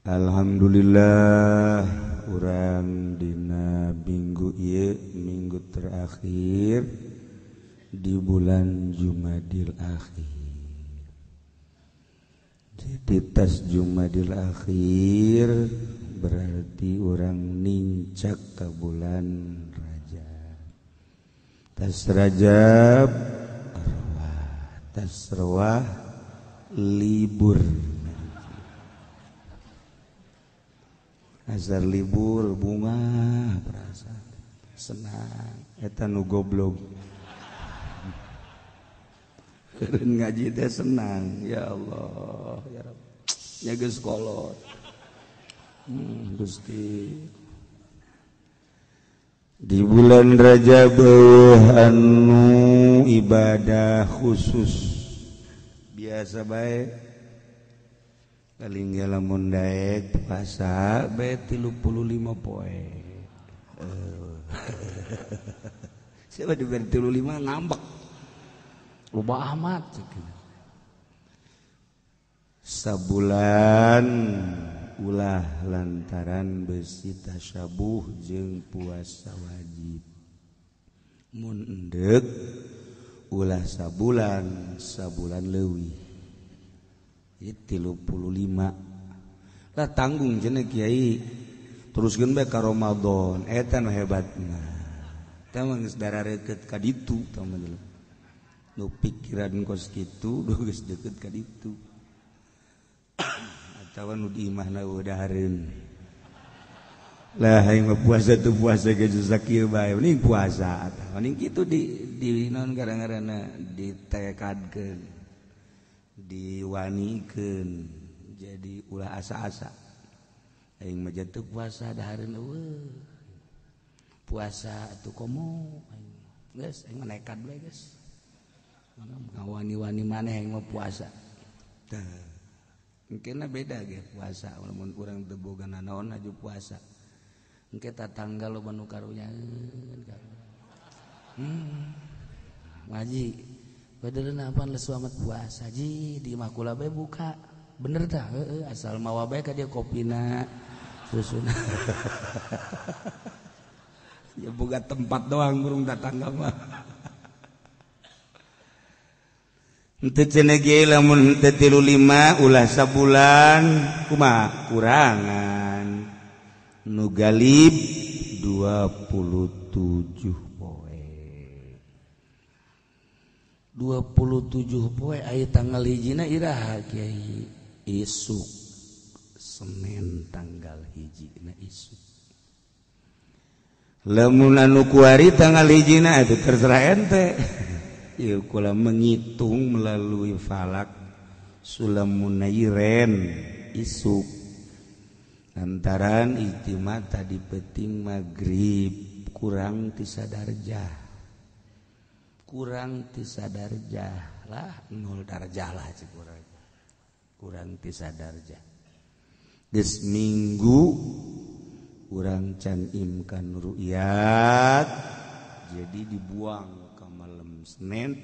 Alhamdulillah urang dina minggu ieu minggu terakhir di bulan Jumadil Akhir. Jadi tas Jumadil Akhir berarti orang nincak ke bulan Rajab. Tas Rajab arwah, tas arwah libur. Azar libur bunga perasaan senang eta nu goblok. Keren ngaji teh senang, ya Allah, ya Rabb. Nya geus kolot. Gusti. Di bulan Rajab anu ibadah khusus biasa bae paling lamun daek puasa bae 35 poe. Siapa diberi 35 ngambek. Loba amat sabulan ulah lantaran besi tasyabuh jeung puasa wajib mun endek ulah sabulan sabulan leuwih ieu 35 lah tanggung cenah kiai teruskeun bae ka Ramadan eta nu hebatna tah mah geus dararekeut ka ditu tah mah nu pikiran kos kitu geus deukeut ka ditu atawa nu di imahna dahareun lah aing mah puasa teu puasa ge sakieu bae mending puasa atawa mending kitu di naon gara-garana ditekadkeun diwanikeun jadi ulah asa-asa aing mah teu puasa dahareun eueuh puasa atuh komo geus aing mah nekat bae geus ngawani-wani maneh yang mau puasa. Mungkin beda ge puasa lamun urang teu boga nanaon aju puasa. Engke tatangga loba nu karunyaeun. Ngaji badeulna apaan lesu amat puasa ji di imah kula bae buka. Bener tah heueuh asal mawa bae ka dia kopina susuna. Ya boga tempat doang burung tatangga mah. Henteu cenah ge lamun henteu 35 ulah sabulan kumaha kurangan nu galib 27 poe 27 poe aya tanggal hijina iraha kiai isuk Senin tanggal hijina isuk lamun anu kuari tanggal hijina itu terserah ente. Ya kula menghitung melalui falak sulamunairen isuk lantaran ijtima tadi peting maghrib kurang tisa darjah lah 0 darjah lah kurang kurang tisa darjah geus minggu urang can imkan ru'yat jadi dibuang ke malam Senin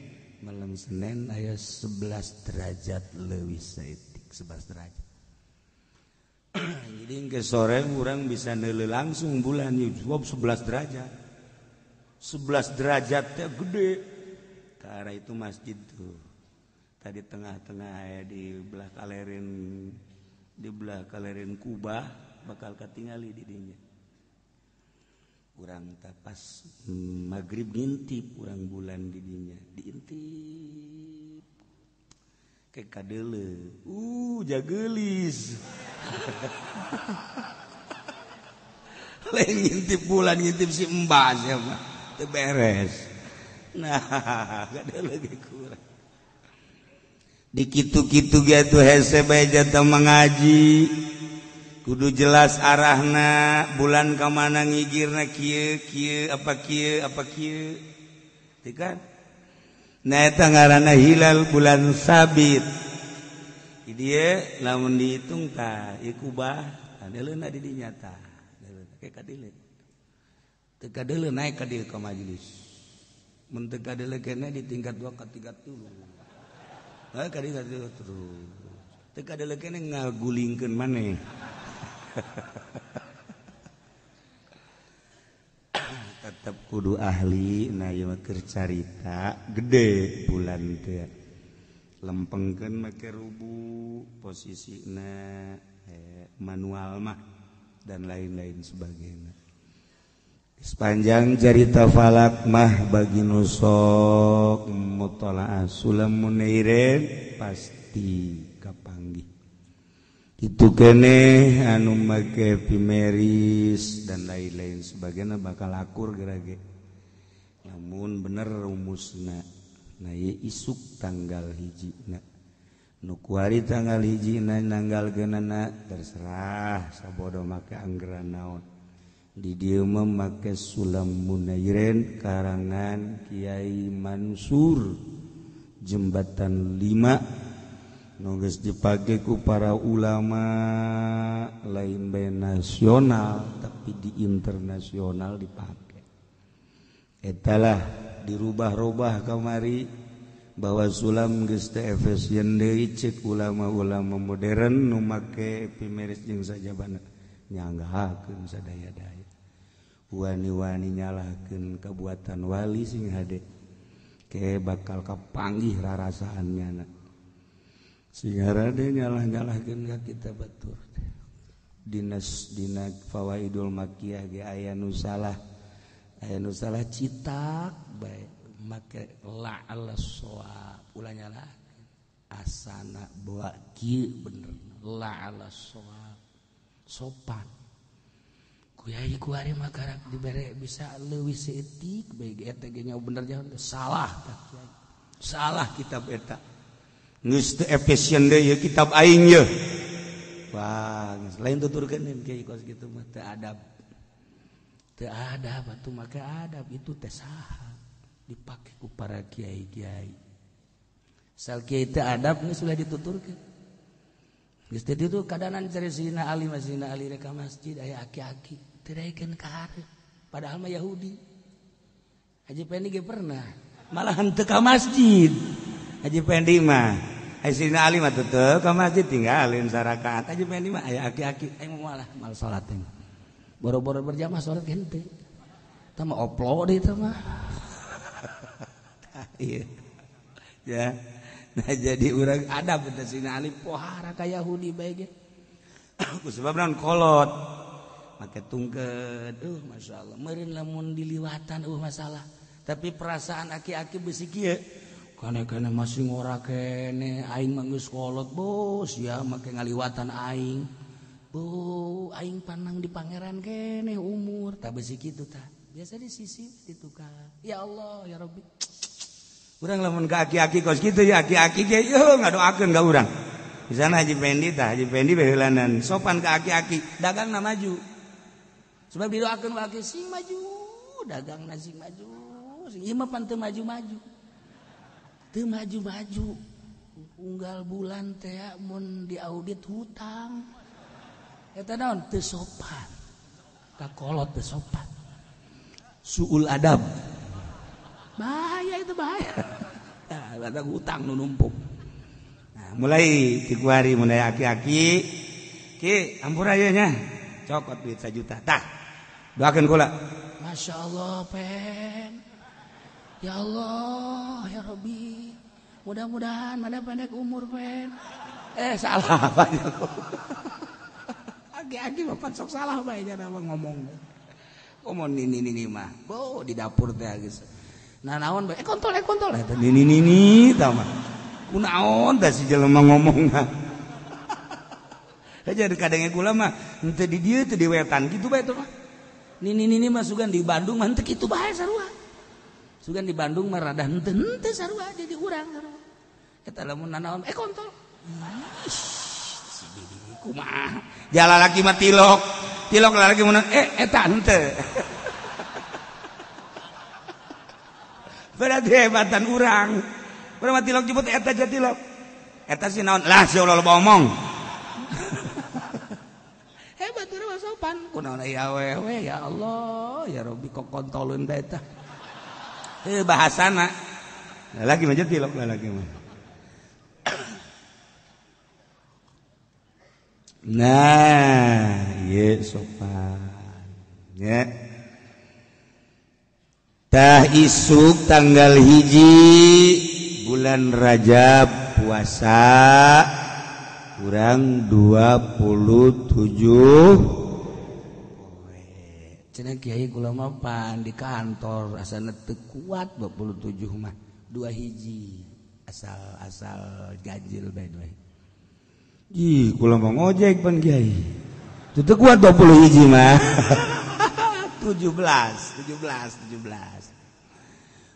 aya 11 derajat leuwih saeutik 11 derajat. Jadi ke sore urang bisa neuleuh langsung bulan sebab 11 derajat. 11 derajat teh gede. Ke arah itu masjid tuh. Tadi tengah-tengah aya di belah kalerin kubah bakal katingali di dinya. Urang tapas maghrib ngintip urang bulan di dinya diintip ke kadeule jagelis lain ngintip bulan ngintip si embas ya mah teu beres nah kadeule ge kurang di kitu-kitu ge atuh hese bae jatah mengaji kudu jelas arahna bulan ka mana ngigirna kieu kieu apa kieu apa kieu teu kan nah eta ngaranna hilal bulan sabit di dieu lamun dihitung tah ieu kubah kadeleuna di dinya tah ke kadeuleu teu kadeuleu naik ka dieu ka majelis mun teu kadeuleu keneh di tingkat 2 ka 3 3 ka dieu terus teu kadeuleu keneh ngagulingkeun maneh. Tetep kudu ahli. Nah ieu mah keur carita gede bulan teh. Lempengkeun make rubu posisina manual mah dan lain-lain sebagainya. Sepanjang carita falak mah bagi nu sok mutolaah Sulam Munairin pasti kapanggih. Itu keneh anu make pimeris dan lain-lain sebagainya bakal akur gerage. Namun bener rumusna. Nah ieu isuk tanggal hijina. Nu kuari tanggal hijina nanggal geunana terserah sabodo make anggeran naon. Di dieu mah make Sulam Munairin karangan Kiai Mansur Jembatan 5 nu geus dipake ku para ulama lain bae nasional tapi di internasional dipake. Eta lah dirubah-rubah kamari bahwa sulam geus teu efisien deui ceuk ulama-ulama modern nu make pimeris jeung sajabana nyanggahakeun sadaya-daya. Wani-wani nyalahkeun kabuatan wali sing hade ke bakal kapanggih rarasaan nyana. Sing harade nyalah-nyalahkeun ka kita batur. Dinas dina Fawaidul Makkiyah ge aya nu salah. Aya nu salah citak bae make la ala shawab ulah nyalahkeun. Asana bawa kieu bener la ala shawab. Sopan. Kiai kuari mah karak dibere bisa leuwih saeutik bae eta ge nya bener nya salah tah kiai. Salah kitab eta. Geus teu efisien deui ieu kitab aing ye. Wah, geus lain tuturkeun kiai kos kitu mah teu adab. Teu adab atuh make adab itu teh saha dipake ku para kiai-kiai. Sal kiai teu adab geus ulah dituturkeun. Geus teh ditu kadanan cari Sina Ali mah Sina Ali rek ka masjid aya aki-aki teu daekeun ka hareup padahal mah Yahudi. Haji Pendi ge pernah malahan teu ka masjid. Haji Pendi mah Sina Ali mah tetep ka masjid tinggalin sarakaat. Haji Pendi mah aya aki-aki aing moal lah mal salat teh. Boro-boro berjamaah salat ge henteu. Tah mah oplo deui tah mah. Iya. Ya. Nah jadi urang adab teh Sina Ali pohara ka Yahudi bae ge. Ku sebab naon kolot. Make tungkeut, masyaallah. Meureun lamun diliwatan masalah. Tapi perasaan aki-aki beusi kieu. Kane-kane masih ngora kene aing mah geus kolot bos ya make ngaliwatan aing. Bu aing panang di pangeran kene umur tah beusi kitu tah. Biasa di sisi ditukar. Ya Allah ya Rabbi. Urang lamun ka aki-aki kos kitu ya aki-aki ge yeuh ngadoakeun ka urang. Di sana Haji Pendi tah Haji Pendi baheulanan sopan ka aki-aki dagangna maju. Sebab didoakeun ku aki sing maju, dagangna sing maju. Sing ieu mah pan teu maju-maju. Teu maju-maju. Unggal bulan teh mun diaudit hutang. Eta naon teu sopan. Ka kolot teu sopan. Suul adab. Bahaya itu bahaya. Nah, ada hutang nu numpuk. Nah, mulai tikuari mulai aki-aki. Ki, ampura ieu nya. Cokot duit 1 juta. Tah. Doakeun kula. Masya Allah, Pen. Ya Allah, ya Rabbi. Mudah-mudahan mana pendek umur, Pen. Salah apa Aki-aki bapak sok salah bae nya ngomong. Ngomong nini-nini mah. Bo di dapur teh geus. Nah naon bae kontol eta nini-nini tah mah. Kunaon tah si jelema ngomongna. Jadi kadangnya kula mah henteu di dieu teu di wetan kitu bae teh mah. Nini-nini mah sugan di Bandung mah henteu kitu bae sarua. Sugan di Bandung mah rada henteu henteu sarua jadi urang sarua. Eta lamun nanaon kontol. Si bibi kumaha. Jala laki mah tilok. Tilok laki mun eta henteu. Berarti hebatan urang. Urang mah tilok jebut eta aja tilok. Eta si naon? Lah si Allah loba omong. Hebat urang mah sopan. Kunaon aya awewe ya Allah, ya Rabbi kok kontolun teh eta. Bahasana. Lagi mah tilok lagi mah. Nah, ieu sopan nya. Tah isuk tanggal 1 bulan Rajab puasa kurang 27. Cenah kiai kula mah pan di kantor asana teu kuat 27 mah 2 hiji asal ganjil bae dua. Ih kula mah ngojek pan kiai. Teu kuat 20 hiji mah. 17.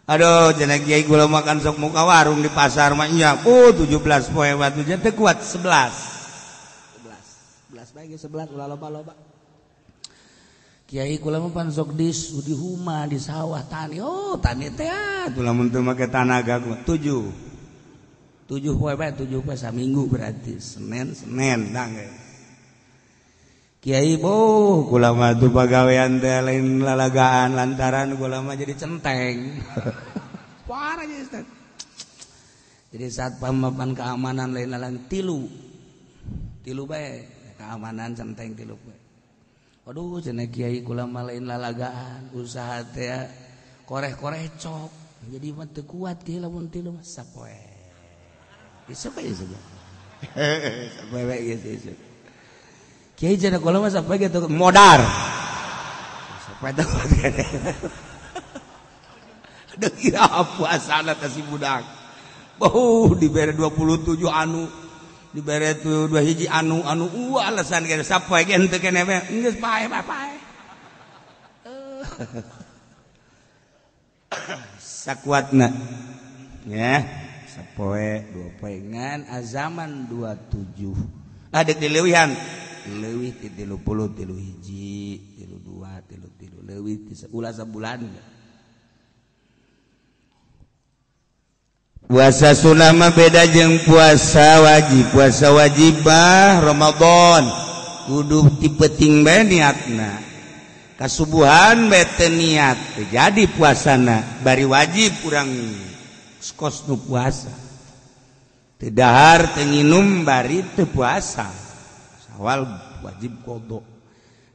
Aduh cenah kiai kula makan sok muka warung di pasar mah nya. Oh 17 poe batu teu kuat 11. 11 bae ge 11 ulah loba-loba. Kiai kula mah pan sok di huma di sawah tani. Oh tani teh atuh lamun teu make tanaga 7. 7 poe bae 7 poe saminggu berarti Senin dang. Kiai boh kula mah tuh pagawean teh lain lalagaan lantaran kula mah jadi centeng. Parah jadi Ustaz. Jadi saat pamapan keamanan lain lalang tilu. Tilu bae keamanan centeng tilu bae. Waduh cenah kiai kula mah lain lalagaan usaha teh koreh-koreh cok. Jadi mah teu kuat kiai lamun tilu mah sapoe. Isuk aja saja. Sapoe bae geus isuk. Kiai cenah kula mah sapoe gitu modar. Sapoe teh. Deuk ira puasana teh si budak. Oh dibere 27 anu dibere tu 2 hiji anu alasan ge sapoe ge henteu keneh we geus pae pae. Sakuatna ya sapoe 2 poe ngan azaman 27. Adek dileuwihan leuwih ti 30 3 hiji 32 33 leuwih ti ulah sabulan. Puasa sunah mah beda jeung puasa wajib. Puasa wajib mah Ramadan kudu ti peuting bae niatna. Kasubuhan bae teu niat teu jadi puasana bari wajib urang kos nu puasa. Teu dahar teu nginum bari teu puasa. Sawal wajib qada.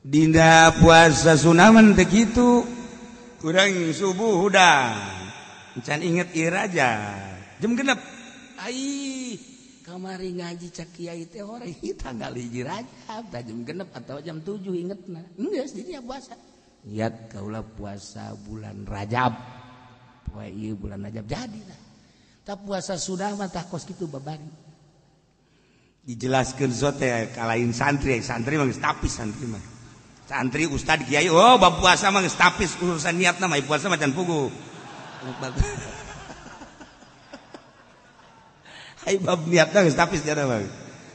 Dina puasa sunah mah teu kitu. Urang subuh hudang can inget ieu raja. Jam genep ai kamari ngaji cak kiai teh hore tanggal 1 Rajab tah jam genep atau jam 7 ingetna geus dinya puasa niat kaula puasa bulan Rajab poe ieu bulan Rajab jadi lah tah puasa sudah mah tah kos kitu babari dijelaskeun sote kalain santri santri mah geus tapis santri mah santri ustad kiai oh bab puasa mah geus tapis urusan niatna mah puasa mah can puguh. Ai bab niatna geus tapis jana mah.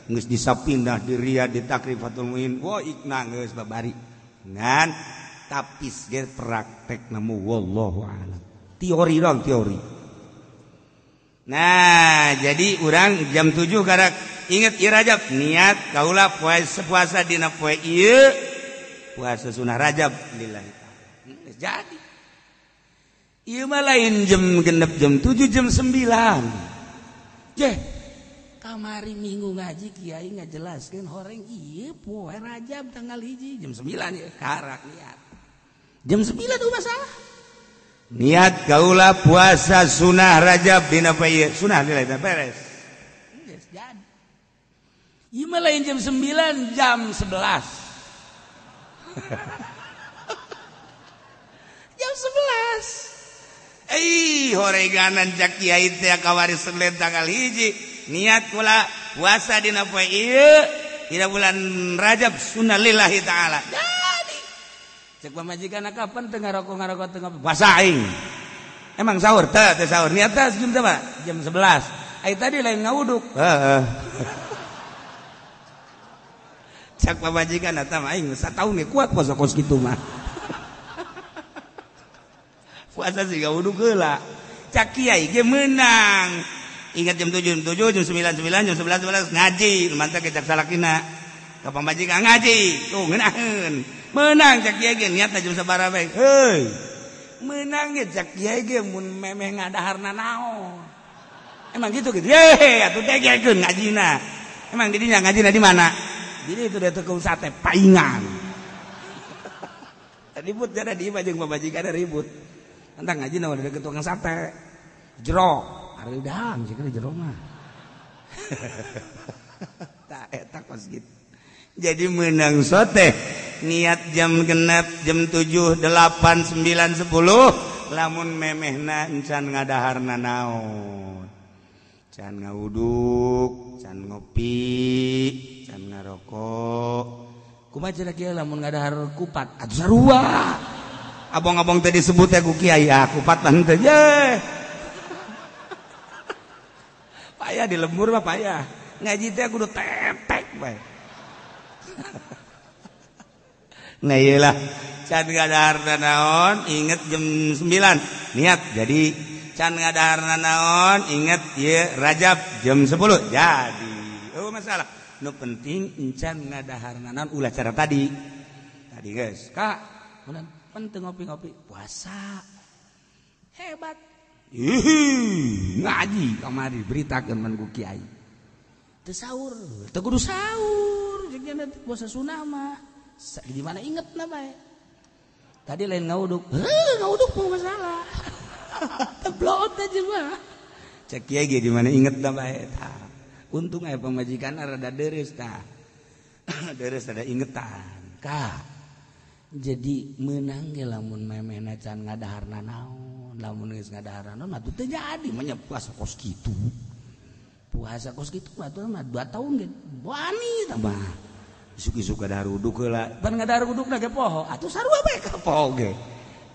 Geus disapindah di Riyadh di Takrifatul Muin. Wah ikna geus babari. Ngan tapis ge praktek nemu wallahu alam. Teori dong teori. Nah, jadi urang jam 7 karak inget ieu Rajab niat kaula puasa dina poe ieu puasa sunah Rajab lillahi ta'ala. Geus jadi. Ieu mah lain jam genep jam 7 jam 9. Jeh, kamari minggu ngaji kiai ngajelaskeun horeng ieu poe Rajab tanggal 1 jam 9 ieu karak niat. Jam 9 ulah masalah. Niat kaula puasa sunah Rajab dina poe ieu sunah nilai teh beres. Geus jadi. Ieu mah lain jam 9 jam 11. Jam 11. Eh, horeganan cak kiai teh kawari Senin tanggal 1 niat kula puasa dina poe ieu dina bulan Rajab sunnah lillahi ta'ala. Jadi cek pamajikan kapan teu ngaroko-ngaroko teu puasa aing. Emang sahur teu teu sahur niat teh jam berapa? Jam 11. Ai tadi lain ngawuduk. Heeh. Cek pamajikan eta mah aing sataun ge kuat puasa kos kitu mah. Puasa sih gak wudhu heula. Cak kiai ge meunang. Ingat jam 7, jam 7, jam 9, 9, jam 11, 11 ngaji. Mantap ke cak salakina. Ka pamajikan ngaji. Tuh ngeunaheun. Meunang cak kiai ge niatna jam sabaraha bae. Heuy. Meunang ge cak kiai ge mun memeh ngadaharna naon. Emang gitu gitu. Ye, atuh degekeun ngajina. Emang di dinya ngajina di mana? Jadi itu dia tukang sate paingan. Ribut jadi di imah jeung pamajikan ribut. Entah ngaji naon deket tukang sate. Jero, areudang sih jero mah. Tak eta kos gitu. Jadi menang sote niat jam genep, jam 7, 8, 9, 10 lamun memehna encan ngadaharna naon. Can ngawuduk, can ngopi, can ngarokok. Kumaha cenah kieu lamun ngadahar kupat? Atuh sarua. Abong-abong teh disebut teh ku kiai, ah kupat mah henteu ye. Payah di lembur mah payah. Ngaji teh kudu tetek bae. Nah iyalah, can ngadahar naon, inget jam 9 niat jadi can ngadahar naon inget ye Rajab jam 10 jadi. Oh masalah. Nu penting encan ngadahar naon ulah cara tadi. Tadi guys, Kak, mun penting ngopi-ngopi puasa. Hebat. Ih, ngaji kamari beritakeun man ku kiai. Teu sahur, teu kudu sahur, jeung puasa sunah mah. Di mana ingetna bae. Tadi lain ngauduk. Heuh, ngauduk mah masalah. Teblot aja mah. Cek kiai ge di mana inget da bae tah. Untung aya pamajikan rada deres tah. Deres rada ingetan. Ka. Jadi meunang ge lamun memehna can ngadaharna naon, lamun geus ngadaharna naon atuh teu jadi mah nya puasa kos kitu. Puasa kos kitu atuh mah 2 tahun ge wani tah mah. Isuk-isuk ngadahar uduk heula. Pan ngadahar udukna ge poho, atuh sarua bae ka poho ge.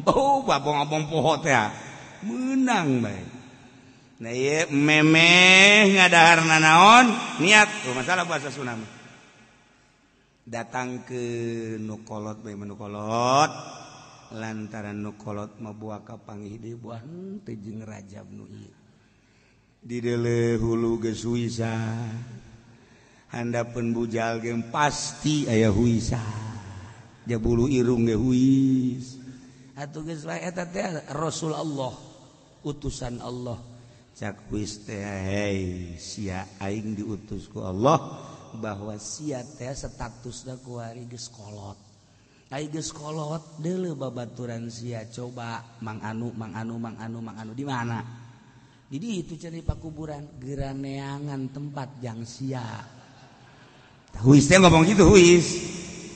Bau abong-abong poho teh. Menang bae. Nah ieu memeh ngadaharna naon niat tuh masalah puasa sunah mah. Datang ke nu kolot bae nu kolot lantaran nu kolot mah buah kapanggih deui buah henteu jeung Rajab nu ieu. Di deuleuh hulu geus huisa. Handapeun bujal ge pasti aya huisa. Jabulu irung ge huis. Atuh geus wae eta teh Rasul Allah, utusan Allah. Cak huis teh hei sia aing diutus ku Allah bahwa sia teh statusna kuari geus kolot. Ai geus kolot deuleu babaturan sia coba mang anu mang anu mang anu mang anu di mana? Di ditu cenah pakuburan geraneangan tempat jang sia. Huis teh ngomong gitu huis.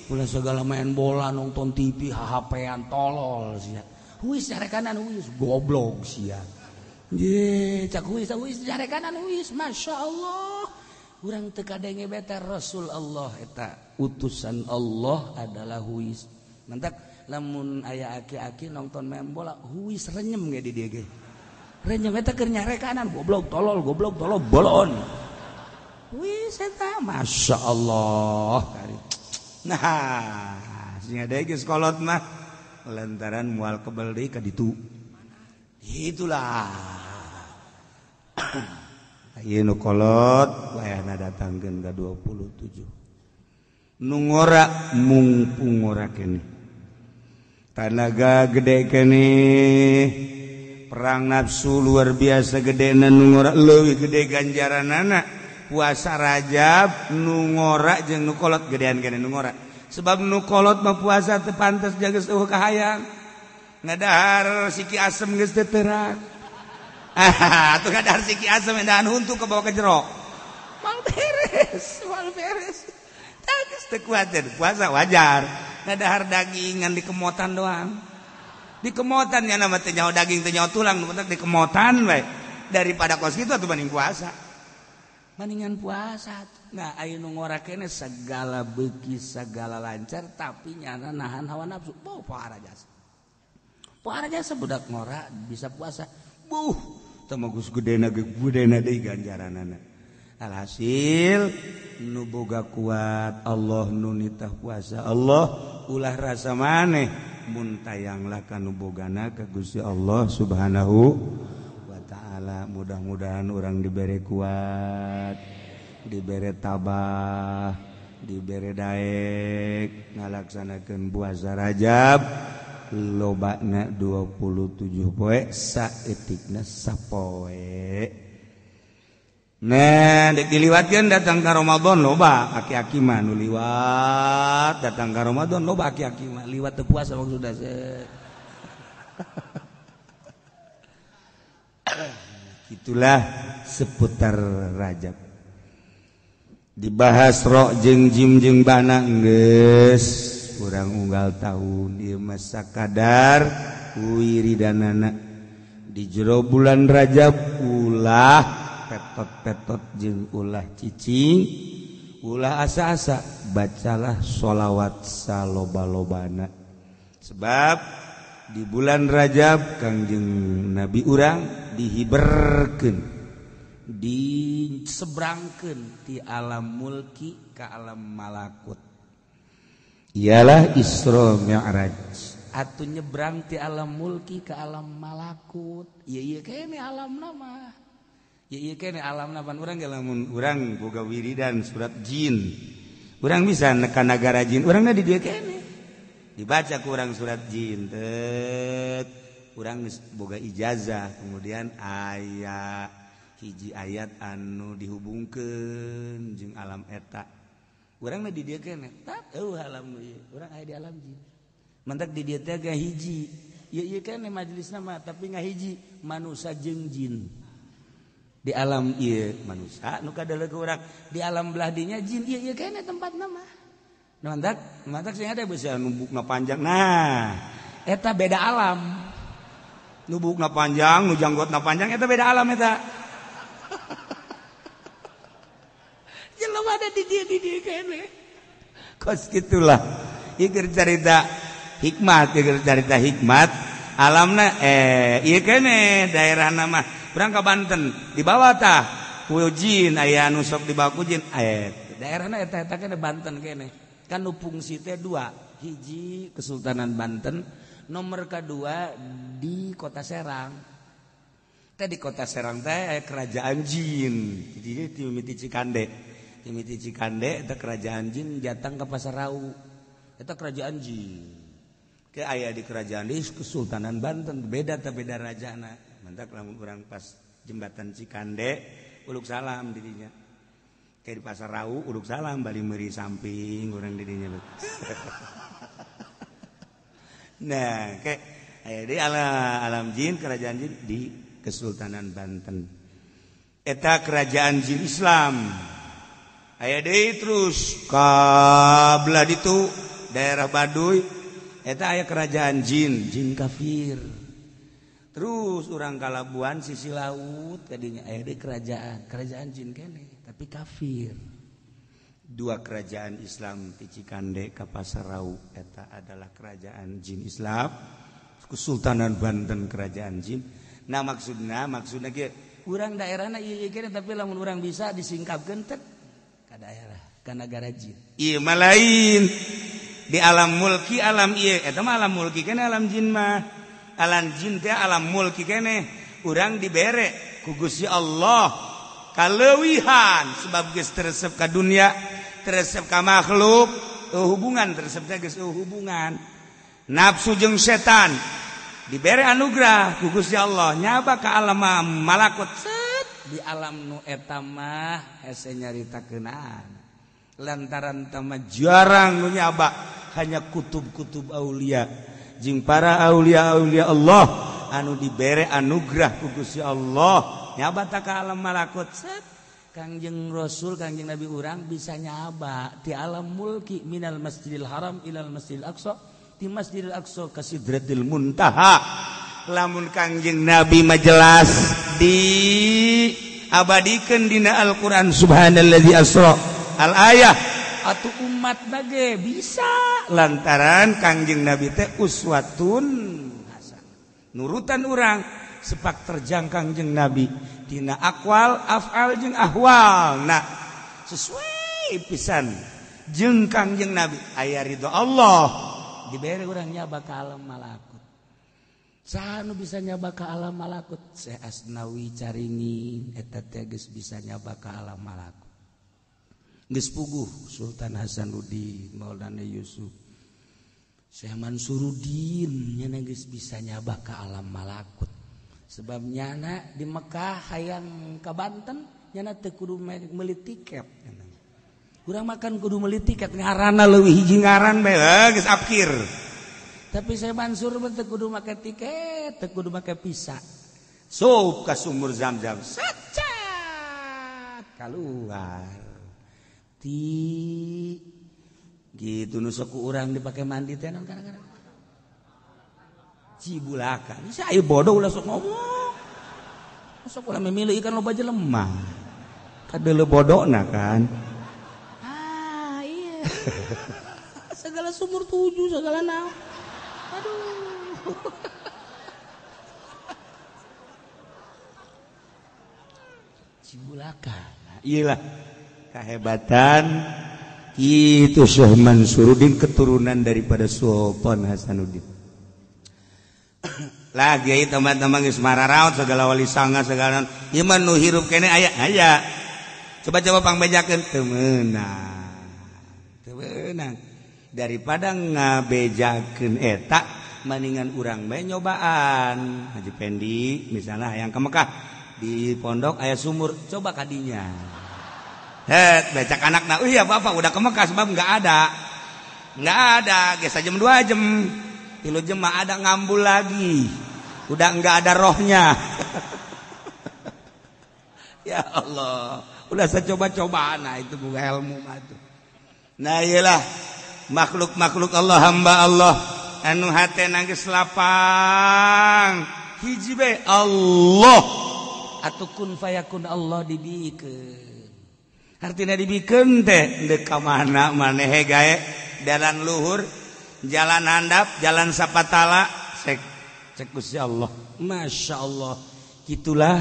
Ulah segala main bola nonton TV HP-an tolol sia. Huis carekanan huis goblok sia. Ye cak huis huis carekanan huis masyaallah. Urang teu kadenge beta Rasul Allah eta utusan Allah adalah huis. Mantak lamun aya aki-aki nonton main bola huis renyem ge di dieu ge. Renyem eta keur nyarekanan goblok tolol bolon. Huis eta masyaallah. Nah, sing ada geus kolot mah lantaran moal kebel deui ka ditu. Itulah. Ieu nu kolot wayahna datangkeun ka 27. Nu ngora mungpung ngora keneh. Tanaga gede keneh. Perang nafsu luar biasa gedena nu ngora leuwih gede ganjaranana. Puasa Rajab nu ngora jeung nu kolot gedean keneh nu ngora. Sebab nu kolot mah puasa teu pantes jaga eueuh kahayang. Ngadahar siki asem geus teu terak. Ah, atuh ngadahar siki asem edahan huntu ke bawah ke jero. Mal beres, mal beres. Tah geus teu kuatir, puasa wajar. Ngadahar daging ngan dikemotan doang. Dikemotan nya nama teh nyaho daging teh nyaho tulang, nu penting dikemotan bae. Daripada kos kitu atuh banding puasa. Mendingan puasa. Nah, ayo nu ngora kene segala beuki segala lancar tapi nyana nahan hawa nafsu. Beuh pohara jasa. Pohara jasa budak ngora bisa puasa. Buh, teu mah geus gedena ge gedena deui ganjaranana. Alhasil nu boga kuat Allah nu nitah puasa Allah ulah rasa maneh mun tayanglah ka nu bogana ka Gusti Allah Subhanahu wa ta'ala. Mudah-mudahan orang diberi kuat, diberi tabah, diberi daek ngalaksanakeun puasa Rajab lobana 27 poe saeutikna sapoe. Nah, dek diliwatkeun datang ka Ramadan loba aki-aki mah nu liwat datang ka Ramadan loba aki-aki mah liwat teu puasa maksudna set. Itulah seputar Rajab. Dibahas ro jeung jim jeung bana geus kurang unggal tahun ieu mah sakadar wiridanana di jero bulan Rajab ulah petot-petot jeung ulah cicing ulah asa-asa bacalah sholawat saloba-lobana sebab di bulan Rajab Kangjeng Nabi urang dihiberkeun disebrangkeun ti alam mulki ka alam malakut ialah Isra Mi'raj atuh nyebrang ti alam mulki ka alam malakut ieu ieu kene alamna mah. Ya iya kene alamna pan urang ge lamun urang boga wiridan surat jin. Urang bisa nekan nagara jin, urangna di dieu kene. Dibaca ku urang surat jin, tet. Urang geus boga ijazah, kemudian aya hiji ayat anu dihubungkeun jeung alam eta. Urangna di dieu kene, tap eueuh alam ieu. Urang aya di alam jin. Mantak di dieu teh hiji. Ieu ieu kene majelisna mah tapi ngahiji manusa jeung jin. Di alam ieu manusia nu kadeuleuk urang di alam belah dinya jin ieu ieu kene tempatna mah. Nu mantak sing ada bisa numbukna panjang. Nah, eta beda alam. Numbukna panjang, nu janggotna panjang eta beda alam eta. Jelema ada di dieu kene. Kos kitulah. Ieu keur carita hikmat, ieu keur carita hikmat alamna ieu kene daerahna mah. Urang ka Banten dibawa tah ku jin aya anu sok dibawa ku jin daerahna eta eta kene Banten kene kan nu fungsi teh dua hiji Kesultanan Banten nomor kedua di Kota Serang teh di Kota Serang teh aya kerajaan jin jadi ti mimiti Cikande eta kerajaan jin datang ke Pasar Rau eta kerajaan jin ke aya di kerajaan di Kesultanan Banten beda teh beda rajana. Mantak lamun urang pas jembatan Cikande uluk salam dirinya. Kayak di Pasar Rau uluk salam bali meuri samping urang dirinya. Nah, kayak aya di alam jin, kerajaan jin di Kesultanan Banten. Eta kerajaan jin Islam. Aya deui terus ka belah ditu daerah Baduy eta aya kerajaan jin, jin kafir. Terus orang Kalabuan sisi laut tadinya aya deui kerajaan jin kene tapi kafir. Dua kerajaan Islam di Cikande ka Pasar Rau eta adalah kerajaan jin Islam, Kesultanan Banten kerajaan jin. Nah maksudna kieu urang daerahna ieu ieu kene tapi lamun urang bisa disingkapkeun tet ka daerah ka nagara jin. Ieu mah lain di alam mulki alam ieu eta mah alam mulki kene alam jin mah. Alam jin teh alam mulki kene urang dibere ku Gusti Allah kaleuwihan sebab geus teresep ka dunia teresep ka makhluk hubungan teresep teh geus hubungan nafsu jeung setan dibere anugerah ku Gusti Allah nyaba ka alam malakut set di alam nu eta mah hese nyaritakeunana lantaran tama jarang nu nyaba hanya kutub-kutub aulia jeung para aulia-aulia Allah anu dibere anugerah ku Gusti Allah nyaba ta ka alam malakut set Kangjeng Rasul Kangjeng Nabi urang bisa nyaba ti alam mulki minal Masjidil Haram ilal Masjidil Aqsa ti Masjidil Aqsa ka Sidratil Muntaha lamun Kangjeng Nabi mah jelas di abadikeun dina Al-Qur'an subhanallazi asra al ayah atuh umat bage bisa lantaran Kangjeng Nabi teh uswatun hasanah nurutan urang sepak terjang Kangjeng Nabi dina akwal afal jeung ahwal nah sesuai pisan jeung Kangjeng Nabi aya ridho Allah dibere urang nyaba ka alam malakut saha nu bisa nyaba ka alam malakut Syekh Asnawi Caringin eta teh geus bisa nyaba ka alam malakut geus puguh Sultan Hasanuddin Maulana Yusuf Syekh Mansuruddin nyana geus bisa nyaba ka alam malakut sebab nyana di Mekah hayang ka Banten Nyana teu kudu meuli tiket. Urang makan kudu meuli tiket ngaranna leuwih hiji ngaran bae geus apkir. Tapi saya Mansur mah teu kudu make tiket, teu kudu make visa. Sup ka sumur Zam-Zam. Sacat keluar. Ti gitu nu sok urang dipake mandi teh naon kadang-kadang. Cibulakan. Saya bodoh ulah sok ngomong. Sok ulah memilih ikan loba jelema. Kadeuleu bodona kan. Ah iya. Segala sumur tujuh segala naon. Aduh. Cibulakan. Iyalah kehebatan itu Syekh Mansuruddin keturunan daripada Sultan Hasanuddin. Lagi teman-teman geus mararaot segala wali sanga segala ieu mah nu hirup keneh aya aya. Coba-coba pangbejakeun teu meunang. Teu meunang. Daripada ngabejakeun eta mendingan urang bae nyobaan. Haji Pendi misalnya hayang ke Mekah di pondok aya sumur, coba kadinya. Het, becak anakna, oh iya bapak udah ke Mekah sebab enggak ada. Enggak ada, geus jam 2 jam. 3 jam mah ada ngambul lagi. Udah enggak ada rohnya. Ya Allah, udah saya coba-coba nah itu bukan ilmu mah tuh. Nah iyalah makhluk-makhluk Allah hamba Allah anu hatena geus lapang. Hiji bae Allah atuh kun fayakun Allah dibikeun. Artina dibikeun teh deuk ka mana maneh gae dalan luhur, jalan handap, jalan sapatala, cek cek Gusti Allah. Masya Allah. Gitulah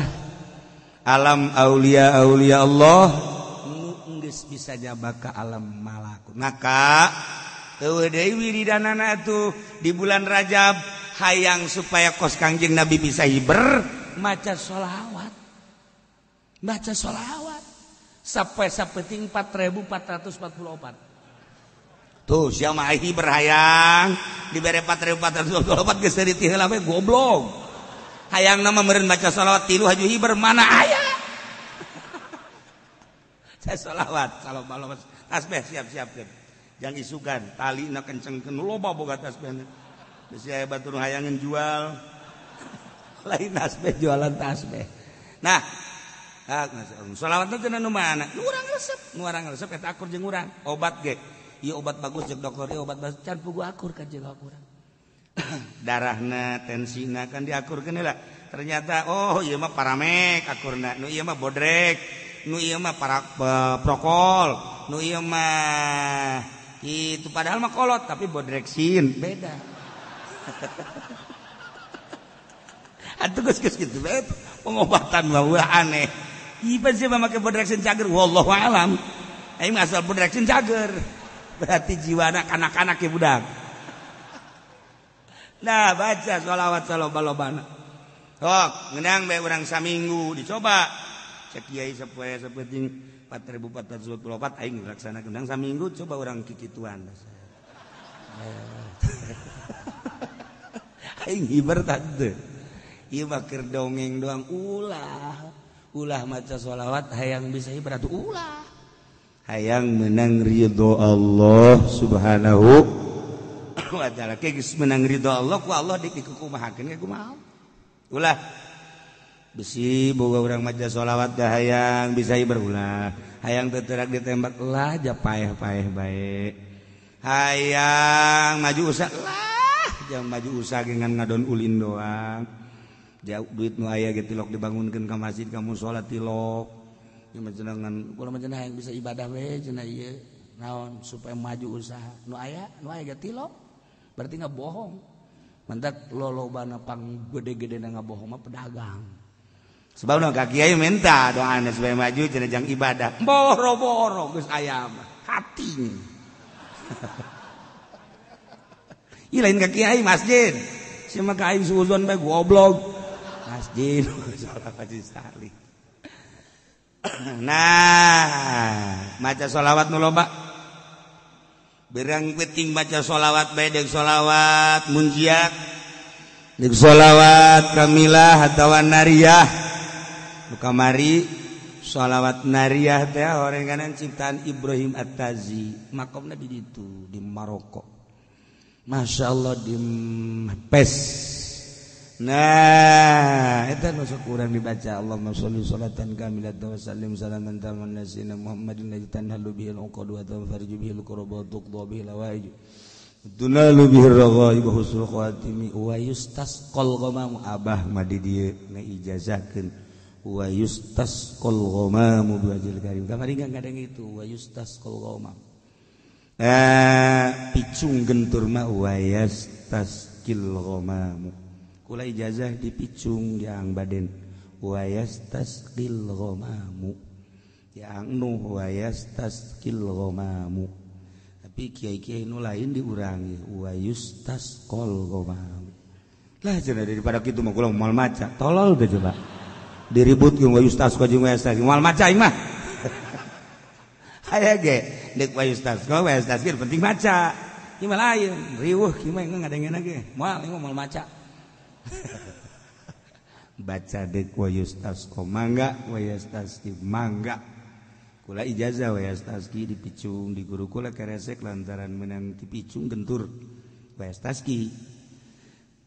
alam aulia aulia Allah nu geus bisa jaba ka alam malakut. Maka eueuh deui wiridanana atuh di bulan Rajab hayang supaya kos Kangjeng Nabi bisa hiber maca sholawat. Maca sholawat sampai sapeting 4444. Tuh sia mah hiber hayang dibere 4444 geus deui ti heula we goblok. Hayang nama meureun maca sholawat tilu haju hiber mana aya. Saya sholawat salawat tasbih siap-siap jangan isukan talina kencengkeun loba boga tasbihna. Bisi aya batur hayangeun jual. Lain tasbih jualan tasbih. Nah, sholawat teh nu mana? Nu urang resep, nu urang resep eta akur jeung urang. Obat ge. Ieu obat bagus jeung dokter, ieu obat bagus can puguh akur ka jeung urang. Darahna, tensina kan diakurkeun heula. Ternyata oh ieu mah paramek akurna, nu ieu mah bodrek, nu ieu mah prokol, nu ieu mah itu padahal mah kolot tapi bodreksin beda. Atuh geus geus kitu bae pengobatan mah ulah aneh. Ieu sih mah make bodreksin cager wallahu alam. Aing mah asal bodreksin cager. Berarti jiwana kanak-kanak ya budak. Nah baca sholawat saloba-lobana. Sok ngeunang bae urang saminggu dicoba. Cek kiai sapoe sapenting 4444 aing laksanakeun ngeunang saminggu coba urang kikituan. Aing hiber tante. Ieu mah keur dongeng doang ulah. Ulah maca sholawat hayang bisa hiber atuh ulah. Hayang menang ridho Allah Subhanahu wa ta'ala. Geus menang ridho Allah ku Allah dikukumahakeun ge kumaha. Ulah besi boga urang maca sholawat da hayang bisa hiber ulah. Hayang teu terak ditembak lah ja paeh-paeh bae. Hayang maju usaha lah jang maju usaha ge ngan ngadon ulin doang. Jauh duit nu aya ge tilok dibangunkeun ka masjid ka musala tilok. Ieu mah cenah kula mah cenah hayang bisa ibadah we cenah ieu naon supaya maju usaha. Nu aya ge tilok. Berarti ngabohong. Mantak lolobana pang gede-gedena ngabohong mah pedagang. Sebab ka kiai minta doana supaya maju cenah jang ibadah. Boro-boro geus aya mah hati. Ieu lain ka kiai masjid. Sia mah ka aing suuzon bae goblok. Masjid sholawat sali. Nah, maca sholawat nu loba. Berang penting baca sholawat bae deuk sholawat munjiat, deuk sholawat kamilah atawa nariyah. Nu kamari Sholawat nariyah teh horenganan ciptaan Ibrahim At-Tazi, makomna di ditu di Maroko. Masya Allah di Pes. Nah, eta nu sok urang dibaca Allahumma sholli sholatan kamilatan wa sallim salaman taman ala sayyidina Muhammadin alladzi tanhalu bihil uqad wa tanfariju bihil kurab wa tuqda bihil hawaij tunalu bihir raghaib wa husnul khatimi wa yustasqal ghamamu. Abah mah di dieu ngaijazahkeun wa yustasqal ghamamu biwajhil karim. Kamari kadang itu wa yustasqal ghamam. Picung gentur mah wa yastasqil ghamamu. Kula ijazah dipicung yang baden wa yastasqil ghamamu. Yang nuh wa yastasqil ghamamu. Tapi kiai-kiai nu lain diurangi wa yustasqal ghamamu. Lah cenah daripada kitu mah kula moal maca. Tolol teh coba. Diribut jeung wa yustasqa jeung wa yastasqil moal maca aing mah. Aya ge deuk wa yustasqa wa yastasqil penting maca. Ieu mah lain, riweuh kieu mah ngadengena ge. Moal ieu mah moal maca. Baca dek wa yustasqa mangga wa yastasqi mangga. Kula ijazah wa yastasqi dipicung di guru kula keresek lantaran menang dipicung gentur wa yastasqi.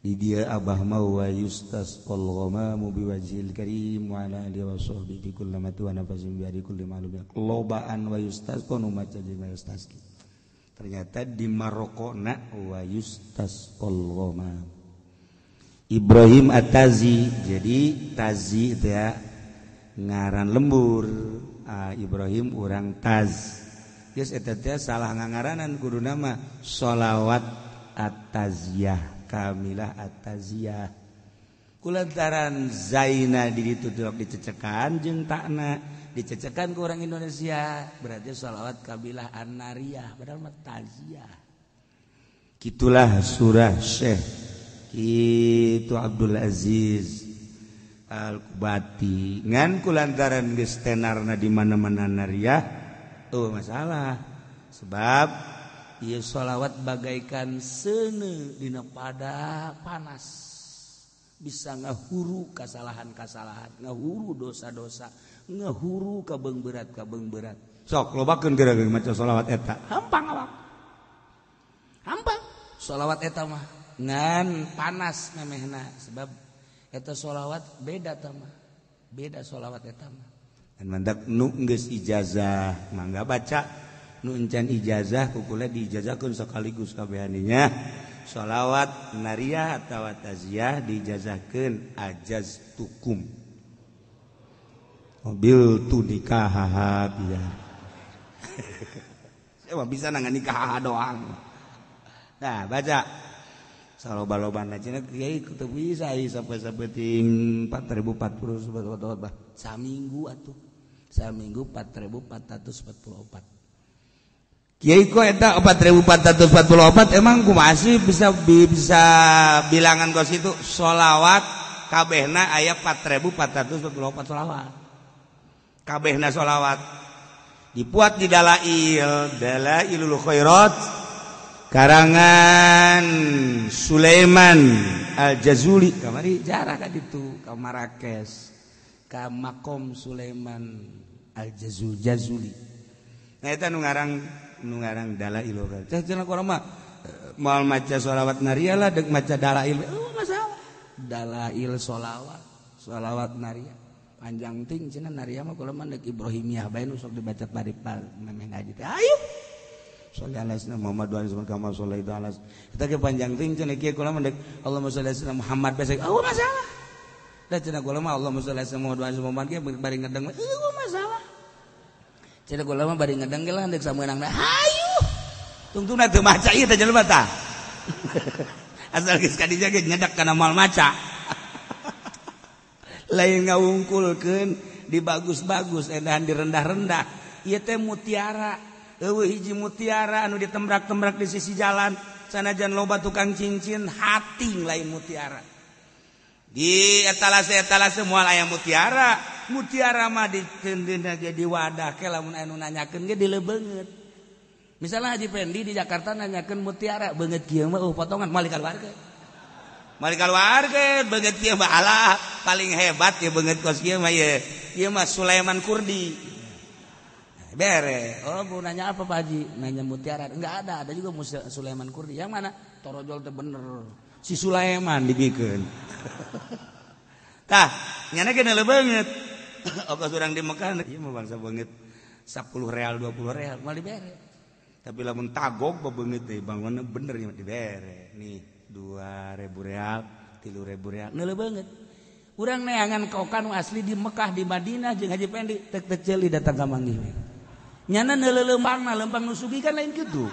Di dia abah mau wa yustasqal ghamamu biwajhil karim wa ala alihi wa sahbihi kullamati wa nafasin bi kulli ma'lum. Lobaan wa yustasqa nu maca jeung wa yastasqi. Ternyata di Marokona wa yustasqal ghamam. Ibrahim At-Tazi, jadi Tazi itu ya ngaran lembur. Ibrahim urang Taz. Geus eta teh salah ngangaranan kudu nama sholawat At-Taziyah, Kamilah At-Taziyah. Kulantaran Zaina di ditu dicecekan jeung takna, dicecekan ku orang Indonesia, berarti sholawat Kabilah An-Nariyah padahal mah Taziyah. Kitulah surah Syekh itu Abdul Aziz Al-Kubati. Ngan kulantaran geus tenarna di mana-mana nariyah, oh masalah. Sebab ieu sholawat bagaikan seuneu dina pada panas, bisa ngahuru kasalahan-kasalahan, ngahuru dosa-dosa, ngahuru kabeung berat-kabeung berat. Sok lobakeun geura maca sholawat eta. Hampang awak. Hampang sholawat eta mah. Ngan panas memehna sebab eta sholawat beda tama, beda sholawat eta mah. Dan mandak nu geus ijazah mangga baca, nu encan ijazah kukula diijazahkeun sekaligus kabehaninya. Sholawat nariyah atawa taziyah diijazahkeun ajaz tukum. Mobil tu nikah biar. Saya mah bisa nangan nikah doang. Nah, baca saloba-lobana cenah kiai teu bisa sampai sapeting 4040 sobat-sobat saminggu atuh saminggu 4444. Kiai kok eta 4444 emang kumaha sih bisa bilangan kos itu sholawat kabehna aya 4444 sholawat kabehna sholawat dipuat di dalail dalailul khairat karangan Sulaiman Al-Jazuli. Kamari jarah ka ditu ka Marrakesh ka makom Sulaiman Al-Jazuli. Nah eta nu ngarang dalail khairat. Teh cenah urang mah moal maca sholawat nariyah lah deuk maca dalail. Oh masalah. Dalail sholawat, sholawat nariyah. Panjang ting cenah nariyah mah kula mah deuk Ibrahimiyah bae nu sok dibaca bari memeh ngaji teh. Ayo. Sholli ala sayyidina Muhammad wa ala kama shallaita ala. Kita ke panjang ting cenah kieu kula mah deuk Allahumma sholli ala sayyidina Muhammad bae. Oh masalah. Da cenah kula mah Allahumma sholli ala sayyidina Muhammad wa ala Muhammad ge bari ngedeng. Oh masalah. Cenah kula mah bari ngedeng ge lah deuk sameunangna. Hayu. Tungtungna teu maca ieu teh jelema tah. Asal geus ka dinya ge nyedak kana moal maca. Lain ngawungkulkeun di bagus-bagus edahan di rendah-rendah. Ieu teh mutiara. Eueuh hiji mutiara anu ditembrak-tembrak di sisi jalan sanajan loba tukang cincin hating lain mutiara. Di etalase-etalase moal aya mutiara. Mutiara mah diteundeunna ge di wadah ke lamun anu nanyakeun ge dilebeungeut. Misalnya Haji Pendi di Jakarta nanyakeun mutiara beungeut kieu mah potongan moal dikaluarkeun. Mari keluarga banget kieu mah alah paling hebat ya banget kos kieu mah ye. Ieu mah Sulaiman Kurdi. Bere. Oh, bu nanya apa Pak Haji? Nanya mutiara. Enggak ada, ada juga Sulaiman Kurdi. Yang mana? Torojol teh bener. Si Sulaiman dibikeun. Tah, nyana ge neuleuh beungeut. Okos urang di Mekah ieu mah bangsa beungeut 10 real 20 real moal dibere. Tapi lamun tagog beungeut teh bangunna bener nya dibere. Nih 2.000 real, 3.000 real. Neuleuh beungeut. Urang neangan kokan asli di Mekah di Madinah jeung Haji Pendi tek tek ceuli datang ka manggih. Nyana neuleuh lempangna lempang nu sugih kan lain kitu.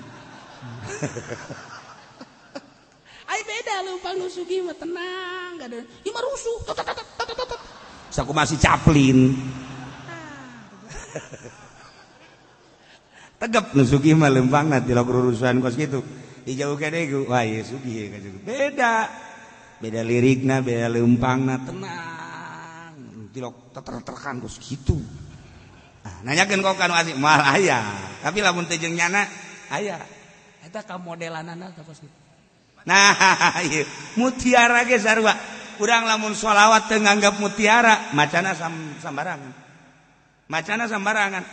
Ai beda lempang nu sugih mah tenang, gak ada. Ieu mah rusuh. Tot tot tot tot tot. Saku masih Chaplin. Tegep nu sugih mah lempangna tilok rurusuhan kos kitu. Dijauhkeun deui ku wah ieu sugih ka sugih. Beda. Beda lirikna, beda lempangna, tenang. Tilok teter-terkan kos kitu. Nah, nanyakeun kok kanu asli moal aya. Tapi lamun teu jeung nyana aya. Eta ka modelanana teh kos kitu. Nah, ieu mutiara ge sarua. Urang lamun sholawat teu nganggap mutiara, macana sambarangan. Macana sambarangan.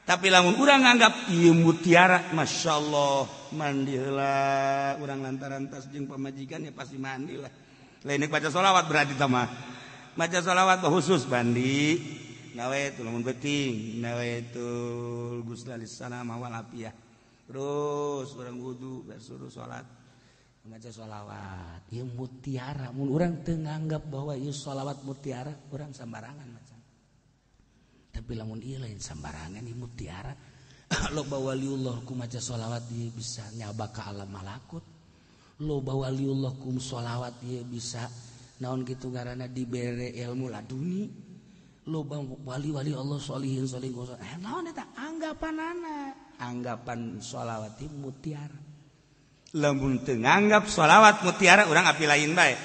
Tapi lamun urang nganggap ieu mutiara, masyaallah, mandi heula urang lantaran tas jeung pamajikan ya pasti mandi lah. Lain baca sholawat berarti tah mah. Maca sholawat khusus mandi. Nawaitu lamun beuting, nawaitul ghusla lissalama wal afiyah. Terus urang wudu, bersuruh salat. Maca sholawat, ieu mutiara. Mun urang teu nganggap bahwa ieu sholawat mutiara, urang sambarangan maca. Tapi lamun ieu lain sambarangan ieu mutiara. Loba waliullah ku maca sholawat ieu bisa nyaba ka alam malakut. Loba waliullah ku sholawat ieu bisa naon kitu ngaranna dibere ilmu laduni. Loba wali-wali Allah sholihin sholihin naon eta anggapanana, anggapan sholawat ieu mutiara. Lamun teu nganggap sholawat mutiara urang api lain bae.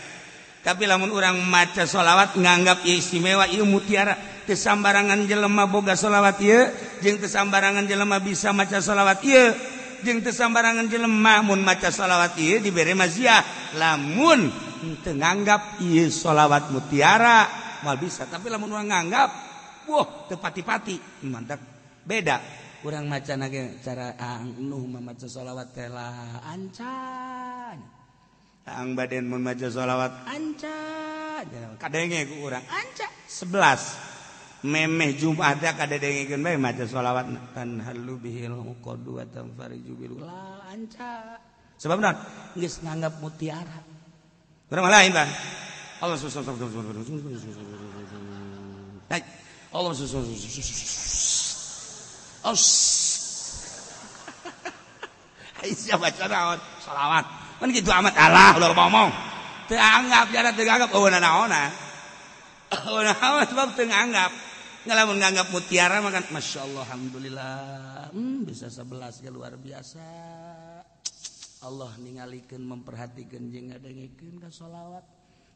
Tapi lamun urang maca sholawat nganggap ieu istimewa ieu mutiara, teu sambarangan jelema boga sholawat ieu, jeung teu sambarangan jelema bisa maca sholawat ieu, jeung teu sambarangan jelema mun maca sholawat ieu dibere maziah. Lamun teu nganggap ieu sholawat mutiara moal bisa. Tapi lamun urang nganggap wah teu pati-pati, mantap beda. Urang macana ge cara Nuh maca sholawat teh lah anca. Ang baden mun maca sholawat anca. Kadenge ku urang anca 11. Memeh Jumat teh kadengekeun bae maca sholawat tanhalu bihil uqadu wa tanfariju bil la anca. Sebab naon? Geus nganggap mutiara. Urang mah lain, Bang. Allah Allah Aisyah baca naon sholawat kan gitu amat alah udah ngomong teu anggap jana teu anggap eueuh naonan eueuh naon sebab teu nganggap ngalamun nganggap mutiara mah kan masyaallah alhamdulillah bisa 11 ge luar biasa. Allah ningalikeun memperhatikeun jeung ngadengekeun ka sholawat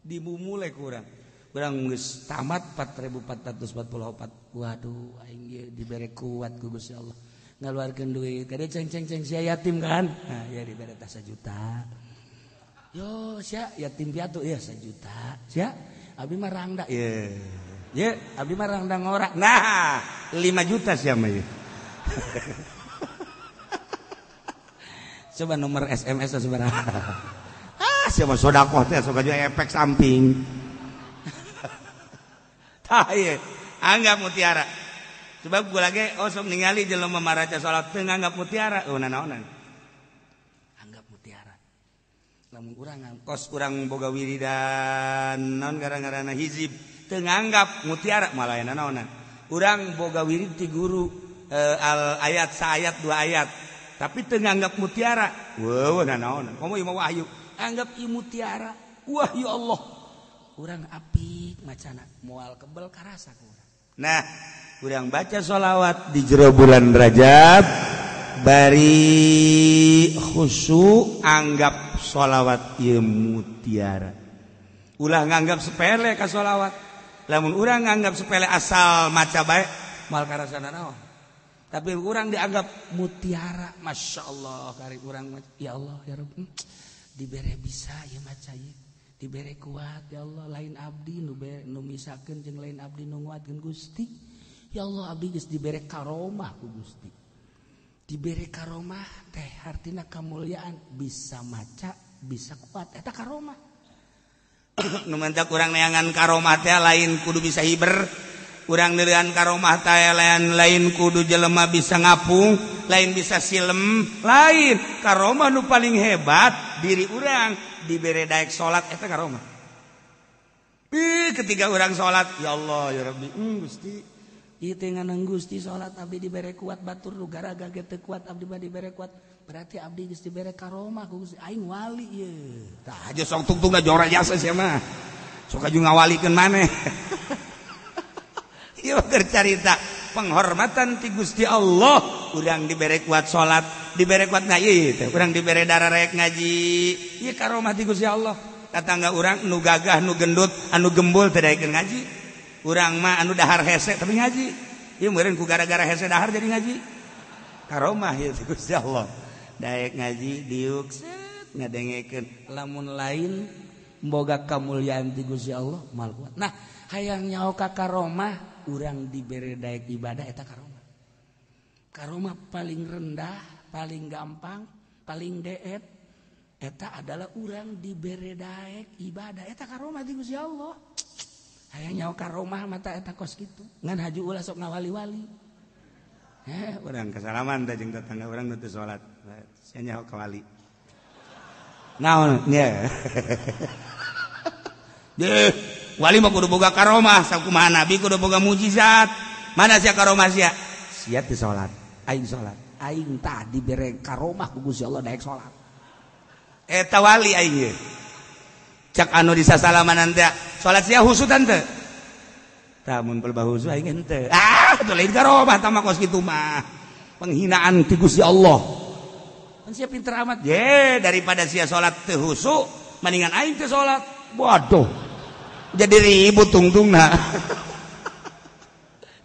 dimumule ku urang. Urang geus tamat 4444. Waduh aing ge dibere kuat ku Gusti Allah. Ngaluarkeun duit kade ceng-ceng-ceng sia yatim kan. Nah, ya dibere tah 1 juta. Yo sia yatim piatu ya 1 juta. Sia abi mah rangda ye. Ye abi mah rangda ngora. Nah, 5 juta sia mah ye. Coba nomor SMS sabaraha. Ah, sia mah sedekah teh sok aja efek samping. Tah ieu, anggap mutiara. Sebab gua lagi osok ningali jelema maraca salat teu nganggap mutiara, eueuh nanaonan. Anggap mutiara. Lamun urang kos urang boga wiridan naon gara-garana hizib teu nganggap mutiara malah nanaonan. Urang boga wirid ti guru al ayat saayat dua ayat, tapi teu nganggap mutiara. Weuh nanaonan. Komo ieu mah wahyu. Anggap ieu mutiara. Wah ya Allah. Urang apik macana moal kebel karasa ku urang. Nah, urang baca sholawat di jero bulan Rajab bari khusyuk anggap sholawat ieu mutiara. Ulah nganggap sepele ka sholawat. Lamun urang nganggap sepele asal maca bae moal karasana naon. Tapi urang dianggap mutiara, masya Allah kari urang ya Allah ya Rabb dibere bisa ieu maca ieu. Dibere kuat ya Allah, lain abdi nu nu misakeun jeung lain abdi nu nguatkeun Gusti. Ya Allah, abdi geus dibere karomah ku Gusti. Dibere karomah teh hartina kamuliaan, bisa maca, bisa kuat, eta karomah. Nu mantap kurang neangan karomah teh lain kudu bisa hiber, kurang neangan karomah teh lain kudu jelema bisa ngapung, lain bisa silem, lain karomah nu paling hebat diri urang dibere daek salat eta karomah. Ketika urang salat, ya Allah ya Rabbi, Gusti, ieu teh nganang Gusti salat abdi dibere kuat, batur nu garaga ge teu kuat abdi mah dibere kuat, berarti abdi geus dibere karomah ku Gusti, aing wali ieu. Tah aja sok tungtungna jora jasa sia mah. Sok aju ngawalikeun maneh. Ieu keur carita penghormatan ti Gusti Allah, urang dibere kuat salat, dibere kuat ngaji teh, urang dibere dararek ngaji, ieu karomah ti Gusti Allah. Tatangga urang nu gagah, nu gendut, anu gembul teu daekeun ngaji. Urang mah anu dahar hese tapi ngaji. Ieu meureun ku gara-gara hese dahar jadi ngaji. Karomah ieu ti Gusti Allah. Daek ngaji diuk set ngadengekeun, lamun lain boga kamuliaan ti Gusti Allah mal kuat. Nah, hayang nyaho ka karomah urang dibere daek ibadah eta karomah. Karomah paling rendah, paling gampang, paling deet eta adalah urang dibere daek ibadah eta karomah ti Gusti Allah. Hayang nyaho karomah mata eta kos kitu. Ngan haju ulah sok ngawali-wali. Urang kasalaman teh jeung tetangga urang nu teu salat. Sia nyaho ka wali. Naon nya? Deh, wali mah kudu boga karomah, sakumaha nabi kudu boga mukjizat. Mana sia karomah sia? Sia teu salat, aing salat. Aing tah dibere karomah ku Gusti Allah daek salat. Eta wali aing ye. Cak anu disasalaman teh, salat sia husutan teu? Tah mun pelbah husu aing henteu. Ah, teu lain karomah tah mah kos kitu mah. Penghinaan ti Gusti Allah. Kan sia pinter amat. Ye, daripada sia salat teu husu, mendingan aing teu salat. Waduh. Jadi ribut tungtungna.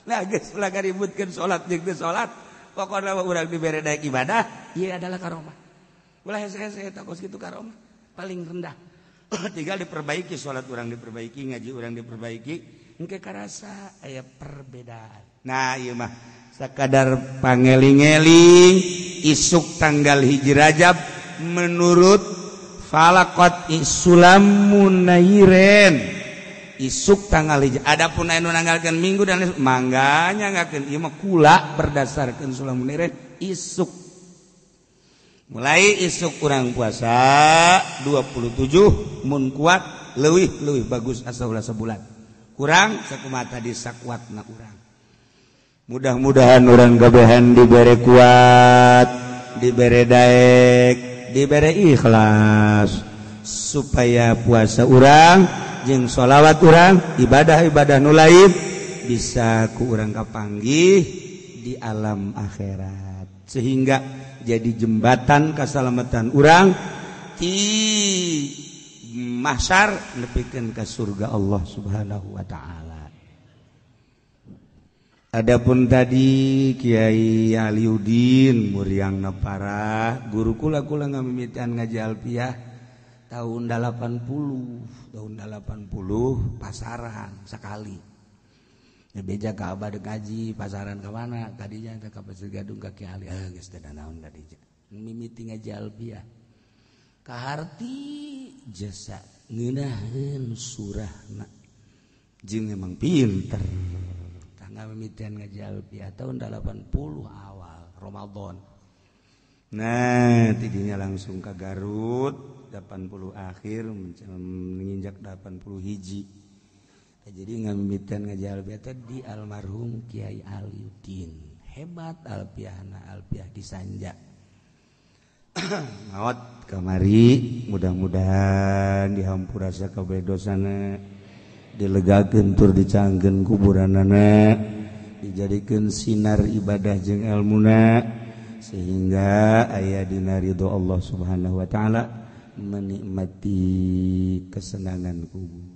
Nah, geus ulah ributkeun salat jeung teu salat. Pokona mah urang dibere daek ibadah, ieu adalah karomah. Ulah hese-hese eta kos kitu karomah paling rendah. Tinggal diperbaiki salat urang diperbaiki, ngaji urang diperbaiki, engke karasa aya perbedaan. Nah, ieu mah sakadar pangeling-eling isuk tanggal 1 Rajab menurut falaqat isulam munairen. Isuk tanggal 1. Adapun anu nanggalkeun Minggu dan mangga nyanggakeun ieu mah kula berdasarkeun sulam munairen isuk. Mulai isuk kurang puasa 27 mun kuat leuwih-leuwih bagus asa ulah sabulan. Kurang sakumaha tadi sakuatna urang. Mudah-mudahan urang kabehan dibere kuat, dibere daek, dibere ikhlas supaya puasa urang jeung sholawat urang, ibadah-ibadah nu lain bisa ku urang kapanggih di alam akhirat sehingga jadi jembatan keselamatan urang ti mahsyar nepikeun ka surga Allah Subhanahu wa taala. Adapun tadi Kiai Aliudin muriangna parah, guru kula kula ngamimitian ngaji alfiah tahun 80, tahun 80 pasaran sekali. Beja ka abah deuk ngaji pasaran ka mana tadinya ka Pasir Gadung ka Ki Ali, geus teu naon tadinya. Mimiti ngaji alfiah. Kaharti jasa ngeunaheun surahna. Jeung emang pinter. Tangga mimitian ngaji alfiah tahun 80 awal Ramadan. Nah, tidinya langsung ke Garut 80 akhir menginjak 80 hiji. Jadi ngamimitian ngaji alfiah teh di almarhum Kiai Aliudin. Hebat alfiahna, alfiah disanja. Maot kamari mudah-mudahan dihampura sakabeh dosana, dilegakeun tur dicangkeun kuburanana, dijadikeun sinar ibadah jeung elmuna sehingga aya dina ridho Allah Subhanahu wa taala menikmati kesenangan kubur.